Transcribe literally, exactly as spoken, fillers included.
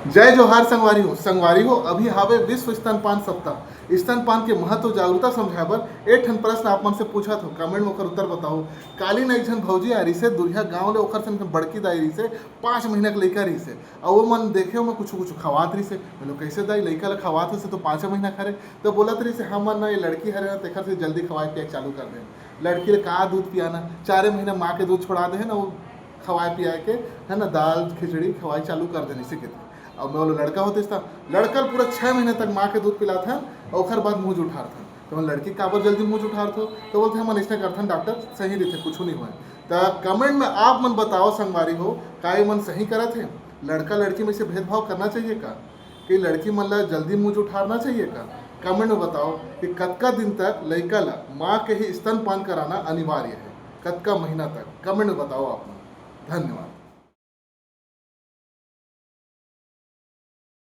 जय जोहार संगवारी हो। संगवारी हो, अभी हावे विश्व स्तनपान सप्ताह। स्तनपान के महत्व जागरूकता समझाए बर एक ठन प्रश्न आप मन से पूछत हो, कमेंट में ओकर उत्तर बताओ। काली न एक झन भौजी आ रहिसे दुरिहा गांव ले, ओकर संग बड़की दाई रहिसे, पाँच महीना के लइका रहिसे। अउ वो मन देखे ओमा कुछ कुछ खवात रहिसे। बोलो, "कैसे दाई, लइका ला खवात हस तो पाँच महीना खरे?" तो बोलत रहिसे, "हमन ना ये लड़की हरे ना, तेखर से जल्दी खवाए पियाए चालू कर दे। लड़की ले का दूध पियाना, चारे महीना माँ के दूध छोड़ा दे है ना, वो खवाए पियाए के है ना, दाल खिचड़ी खवाए चालू कर देनी से किथे।" अब मैं बोलो, "लड़का होते था, लड़का पूरा छः महीने तक माँ के दूध पिलात है, ओखर बाद मुँह जुठारत है।" तो मैं, "लड़की काबर जल्दी मुँह जुठारत हो?" तो बोलते, "हमन ऐसा करथन डॉक्टर, सही रहिथे, कुछ नहीं होए।" त कमेंट में आप मन बताओ संगवारी हो, का ये मन सही करत है? लड़का लड़की में से भेदभाव करना चाहिए का? कि लड़की मन ला जल्दी मुँह जुठारना चाहिए का? कमेंट में बताओ कि कतका दिन तक लइका ला माँ के ही स्तनपान कराना अनिवार्य है, कतका महीना तक? कमेंट में बताओ आप मन। धन्यवाद।